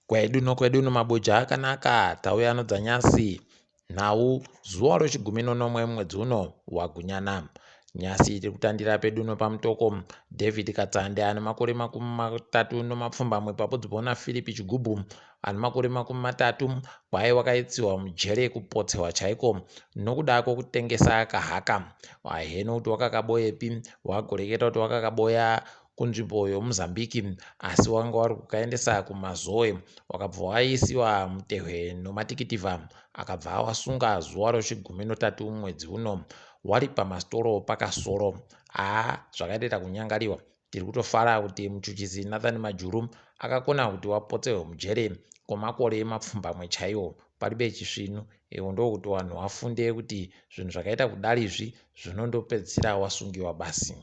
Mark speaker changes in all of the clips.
Speaker 1: Kwedu nokwedu nomabuja akanaka tauya nodzanyasi nhau zuva rechigumi nonomwe mwedzi uno waGunyana. Nyasi tiri kutandira pedu nopamutoko David Katsande ane makore 37 pabudzibvo naPhilip Chigubhu ane makore 30 kwaye wakaitsiwa mujere kupotsewa chaiko nokuda kwokutengesa kahaka. Haheno kuti wakakaboyepi wagoreketa kuti wakakaboya kunzvimbo yoMozambique asi wanga wari kukaendesa kuMazowe wakabva waisiwa mutehwe nomatikitivha akabva awasunga zuva rechigumi notatu mwedzi uno wari pamasitoro pakasoro. Haa zvakaita kunyangariwa tiri kutofara kuti muchuchisi Nathan Majuru akakona kuti wapotsewe mujere kwemakore mapfumbamwe chaiwo paribe chisvinu iwo ndokuti vanhu vafunde kuti zvinhu zvakaita kudarizvi zvinondopedzisira wasungiwa basi.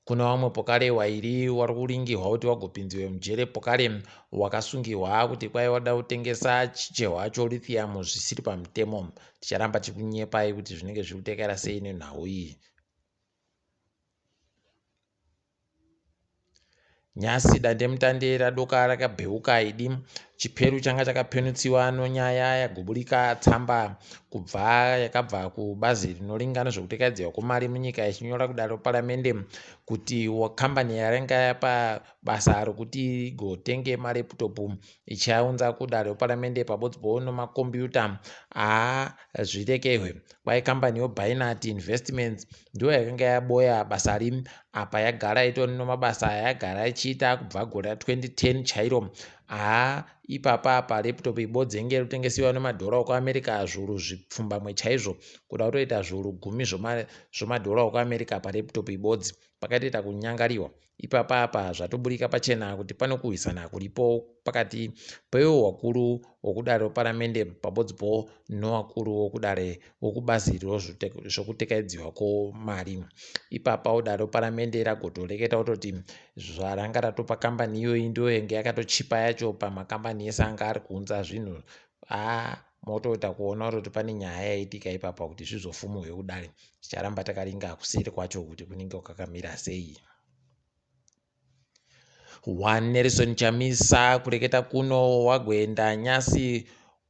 Speaker 1: Kuna vamwe pokare wairi wari kuringihwa kuti wagopinziwe mujere pokare wakasungihwa kuti kwai wada kutengesa chichehwa cholithium zvisiri pamutemo. Ticharamba tichikunyepai kuti zvinenge zviri kutekera sei nenhau iyi. Nhasi dandemutande radoka rakabheuka idi. Chiperu changa chakapenutsiwa nonyaya yagoburika tsamba kubva yakabva kubazi rinoringa nezvekutekaidziwa kwemari munyika ichinyora kudare reparamende kuti kambani yainga yapa basa rokuti igotenge mareputopu ichiaunza kudare reparamende pabodzipo nemakombiyuta haazvirekehwe. Kwai kambani yoBinat Investments ndiyo yakanga yaboya basa ri apa yagara itori nemabasa ayagara ichiita kubva gore ra2010 chairo. Haa ipapa apa laptop ibodzi inge irikutengesiwa nemadhora okuAmerica zviuru zvipfumbamwe chaizvo kuda kutoita zviuru gumi zvemadhora okuAmerica palaptop ibodzi. Pakatoita kunyangariwa. Ipapa apa zvatoburika pachena kuti pane kurwisana kuripo pakati pewakuru wokudare reparamende pabodzipo nowakuru wokudare wokubazi rezvokutekaidziwa kwemari. Ipapa dare reparamende ragotoreketa kutoti zvaranga ratopa kambani iyoyi ndiyo yange yakatochipa yacho pamakambani ese anga ari kuunza zvinhu. Haa motoita kuona kutoti pane nyaya yaitika ipapa kuti zvizofumurwe kudare. Ticharamba takaringa kuseri kwacho kuti kunenge kwakamira sei. WaNelson Chamisa kureketa kuno wagoenda nyasi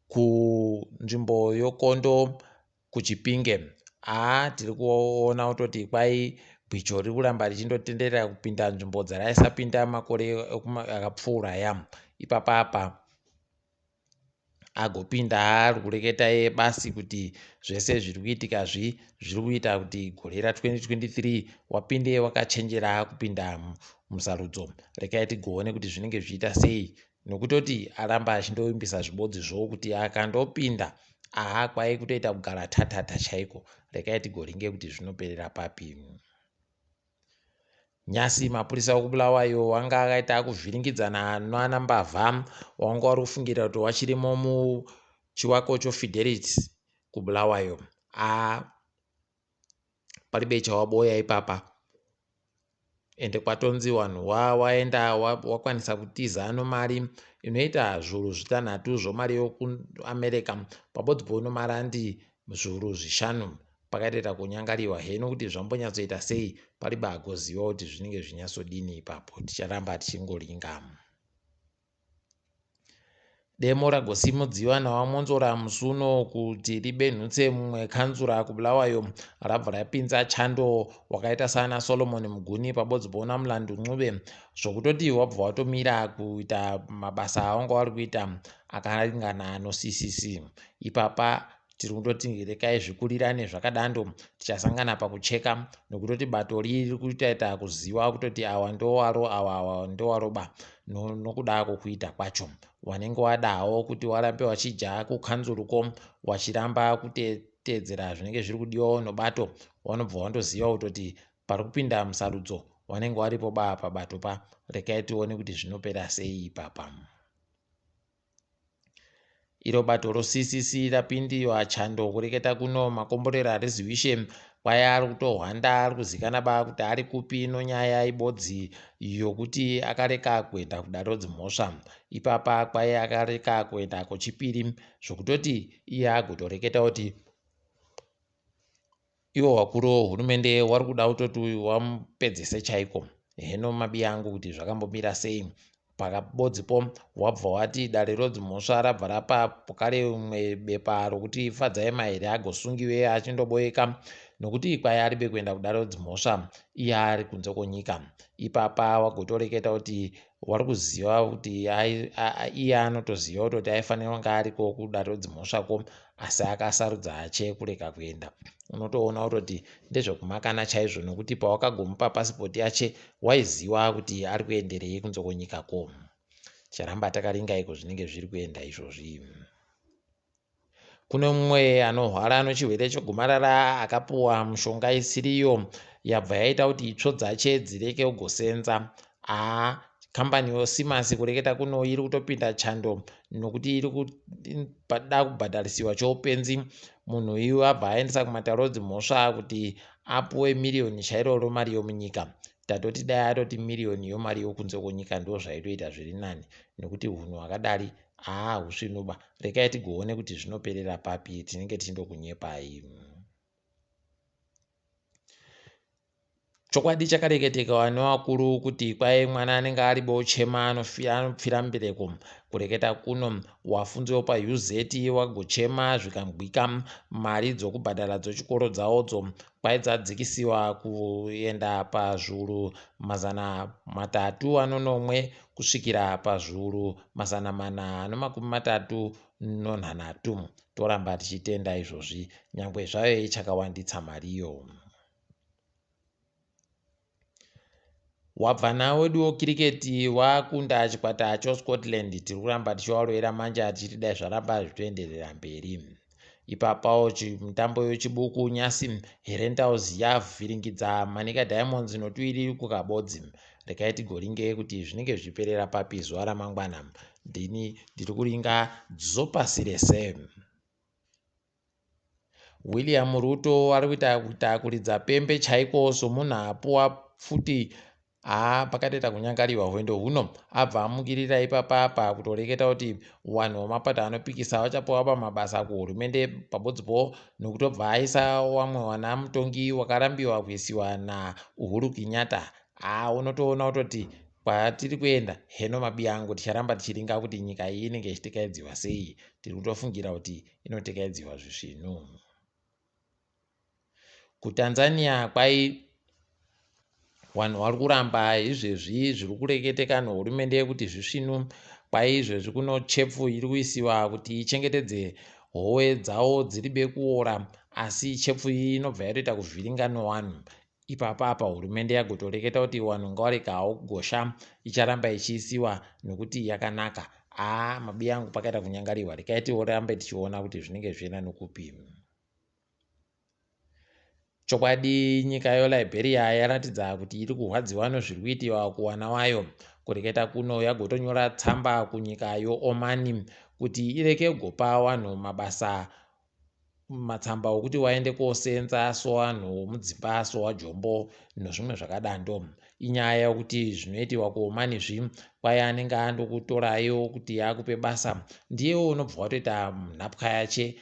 Speaker 1: kunzvimbo yokondo kuChipinge. Haa tiri kuona kutoti kwai gwicho riri kuramba richindotenderera kupinda nzvimbo dzaraisapinda makore akapfuura aya. Ipapa apa agopinda ari kureketa iye basi kuti zvese zviri kuitika zvi zviri kuita kuti gore ra2023 wapinde wakachenjera kupinda musarudzo. Rekai tigoone kuti zvinenge zvichiita sei nokutoti aramba achindovimbisa zvibodzi zvo kuti akandopinda aha kwai kutoita kugara tatata chaiko. Rekai tigoringe kuti zvinoperera papi. Nyasi mapurisa ekuBulawayo anga akaita kuvhiringidzana nana mbavha wanga wari kufungira kuti wachirimo muchivako choFidelity kuBulawayo. Haa paribe chawaboya ipapa ende kwatonzi vanhu waenda wakwanisa kutiza nomari inoita zviuru zvitanhatu zvomari yokuAmerica pabodzipo nomarandi zviuru zvishanu. Pakatoita kunyangariwa heno kuti zvambonyatsoita sei paribe agoziva kuti zvinenge zvinyatsodini ipapo. Ticharamba tichingoringa. Demo ragosimudziwa naVaMwonzora musi uno kuti ribenhutse mumwe kanzura kuBulawayo rabva rapinza chando wakaita saana Solomon Muguni pabodzipo naMulandu Ncube zvokutoti wabva watomira kuita mabasa awanga wari kuita akaringana noCCC. Ipapa tiri kundoti rekai zvikurirane zvakadando tichasangana pakucheka nokutoti bato riri kutoita kuziva kutoti awa ndowaro awa awa ndowaroba nokuda kwokuita kwacho wanenge wadawo kuti warambe wachija kukanzuruko wachiramba kuteedzera zvinenge zviri kudiwawo nobato wanobva wandoziva kutoti pari kupinda musarudzo wanenge waripo ba pabato pa rekai tione kuti zvinopera sei ipapa. Iro bato roCCC rapindiwa chando kureketa kuno makomborero hariziwishe kwai ari kutohwanda ari kuzikana ba kuti ari kupi nonyaya ibodzi yokuti akareka kuenda kudare rodzimhosva ipapa kwai akareka kuenda kochipiri zvokutoti iye agotoreketa kuti Iwo wakuru wohurumende wari kuda kutoti wamupedzese chaiko. Heno mabiya angu kuti zvakambomira sei. Pakabodzipo wabva wati dare rodzimhosva rabva rapa kare rimwe bepa rokuti Fadzai Mahere agosungiwe achindoboeka nokuti kwai aribe kuenda kudare rodzimhosva iye ari kunze kwenyika. Ipapa wagotoreketa kuti wari kuziva kuti iye anotoziva kutoti aifanira kunge ariko kudare rodzimhosvako asi akasarudza ache kurega kuenda. Unotoona kutoti ndezvekumakana chaizvo nokuti pawakagomupa pasipoti yache waiziva kuti ari kuenderei kunze kwenyika ko. Ticharamba takaringa iko zvinenge zviri kuenda izvozvi. Kune mumwe anorwara nechirwere chegomarara akapuwa mushonga isiriyo yabva yaita kuti itsvo dzache dzireke kugosenza. Haa kambani yoSimas kureketa kuno iri kutopinda chando nokuti iri kuda kubhadharisiwa choupenzi. Munhu iyu abva aendesa kumatare edzimhosva kuti apuwe miriyoni chairo romari yomunyika. Tatoti dai atoti miriyoni yomari yokunze kwenyika ndozvaitoita zviri nani nekuti hunhu hwakadari haa husvinuba. Regai tigoone kuti zvinoperera papi tinenge tichindokunyepai. Chokwadi chakareketeka nevakuru kuti kwai mwana anenge ari bochema anopfira mbereko. Kureketa kuno wafunziwo paUZ wagochema zvikangwika mari dzokubhadhara dzechikoro dzawodzo kwai dzadzikisiwa kuenda pazviuru 307 kusvikira pazviuru 433. Toramba tichitenda izvozvi nyangwe zvayo ichakawanditsa mariyo. Wabvana wedu wekiriketi wakunda chikwata choScotland. Tiri kuramba tichivarovera manja tichiti dai zvaramba zvichitoenderera mberi. Ipapawo mitambo yechibuku nyasi Herentals yavhiringidza Manica Diamonds notuiri kukabodzi. Regai tigoringe kuti zvinenge zvichiperera papi zuva ramangwana. Ndini ndiri kuringa dzopasi rese. William Ruto ari kuita kuita kuridza pembe chaiko somunhu apuwa pfuti haa pakatoita kunyangariwa hwendo huno abva amukirira ipapa apa kutoreketa kuti vanhu vemapato anopikisa vachapuwa pamabasa kuhurumende pabodzipo nokutobva aisa wamwe wana mutongi wakarambiwa kuisiwa naUhuru Kenyatta haa unotoona kutoti kwatiri kuenda heno mabiya angu ticharamba tichiringa kuti nyika iyi inenge ichitekaidziwa sei tiri kutofungira kuti inotekaidziwa zvisvinu. KuTanzania kwai vanhu vari kuramba izvezvi zviri kureketeka nehurumende kuti zvisvinu kwai izvezvi kuno chepfu iri kuisiwa kuti ichengetedze howe dzawo dziri bekuora asi chepfu iyi inobva yatoita kuvhiringa newanhu Ipapa apa hurumende yagotoreketa kuti wanhu ngawarege hawo kugosha icharamba ichiisiwa nokuti yakanaka. Haa mabiya angu pakaita kunyangariwa regai tirambe tichiona kuti zvinenge zvichienda nokupi. Chokwadi nyika yoLiberia yaratidza kuti iri kurwadziwa nozviri kuitiwa kuwana wayo. Kureketa kuno yagotonyora tsamba kunyika yoOman kuti ireke kugopa wanhu mabasa matsamba okuti waende kosenza sowanhu womudzimba sowajombo nozvimwe zvakadando. Inyaya yokuti zvinoitiwa kuOman zvi kwai anenge andokutorayo kuti akupe basa ndiyewo unobva watoita nhapwa yache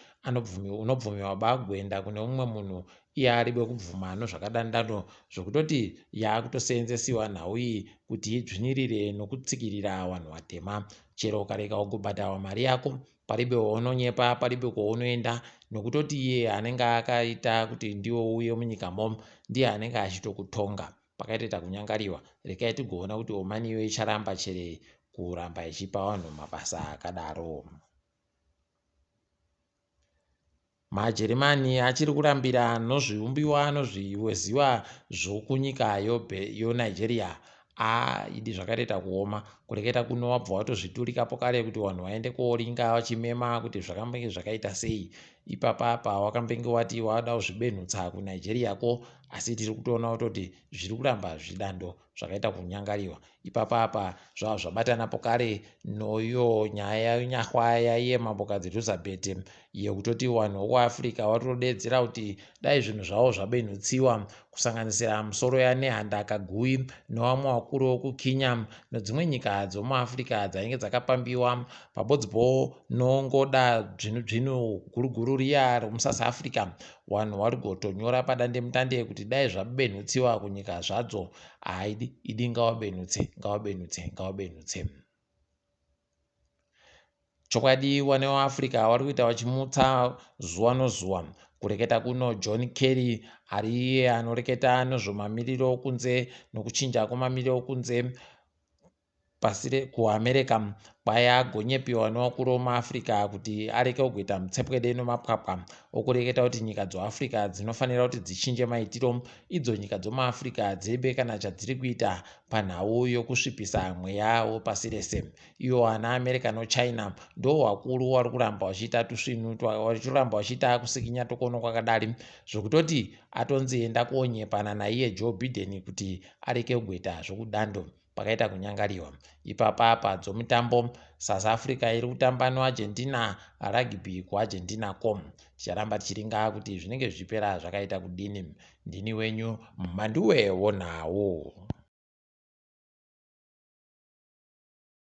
Speaker 1: unobvumiwa ba kuenda kune mumwe munhu iye aribe kubvuma nozvakadandano zvokutoti yakutoseenzesiwa nhau iyi kuti idzvinyirire nokutsikirira vanhu vatema chero ukarega kugobhadharwa mari yako Paribe waunonyepa paribe kwaunoenda nokutoti iye anenge akaita kuti ndiwe uuye munyika mom ndiye anenge achitokutonga. Pakaitoita kunyangariwa regai tigoona kuti Oman iyo icharamba chere kuramba ichipa vanhu mabasa akadaro. MaJerimani achiri kurambira nozviumbiwa nozviweziwa zvokunyika yoNigeria. Aa idi zvakatoita kuoma kureketa kuno wabva watozviturika pokare kuti vanhu vaende koringa vachimema kuti zvakambenge zvakaita sei ipapa apa wakambenge wati wada kuzvibenhutsa kuNigeria ko asi tiri kutoona kutoti zviri kuramba zvidando zvakaita kunyangariwa ipapa apa zvava zvabatana pokare noyo nyaya yenyahwa yaiye mambokadzi Elizabeth yekutoti vanhu vokuAfrica vatodedzera kuti dai zvinhu zvavo zvabenhutsiwa kusanganisira musoro yaNehanda Kaguvi nevamwe vakuru vokuKenya nedzimwe nyika dzomuAfrica dzainge dzakapambiwa pabodzipo nongoda dzvinu dzvinu guru guru riya romuSouth Africa vanhu vari kutonyora padandemutande kuti dai zvabenhutsiwa kunyika zvadzo haidi idi ngawabenhutse ngawabenhutse ngawabenhutse. Chokwadi wane waAfrica wari kuita vachimutsa zuva nozuva. Kureketa kuno John Kerry ari iye anoreketa nezvemamiriro okunze nokuchinja kwemamiriro okunze pasi kuAmerica kwai agonyepiwa nevakuru vemuAfrica kuti areke kuita mutsepwede nemapwapwa okureketa kuti nyika dzoAfrica dzinofanira kuti dzichinje maitiro idzo nyika dzomuAfrica dziribe kana chadziri kuita panhau yokusvipisa mweya wepasi rese. Iwo ana America noChina ndo vakuru vari kuramba vachiita tusvinu vachiramba vachiita kusikinya tokono kwakadari zvokutoti atonzi enda konyepana naiye Joe Biden kuti areke kugoita zvokudando pakaita kunyangariwa. Ipapa apa dzomutambo South Africa iri kutamba noArgentina rugby kuArgentina com. Ticharamba tichiringa kuti zvinenge zvichipera zvakaita kudini. Ndini wenyu Mhanduwe wonhau.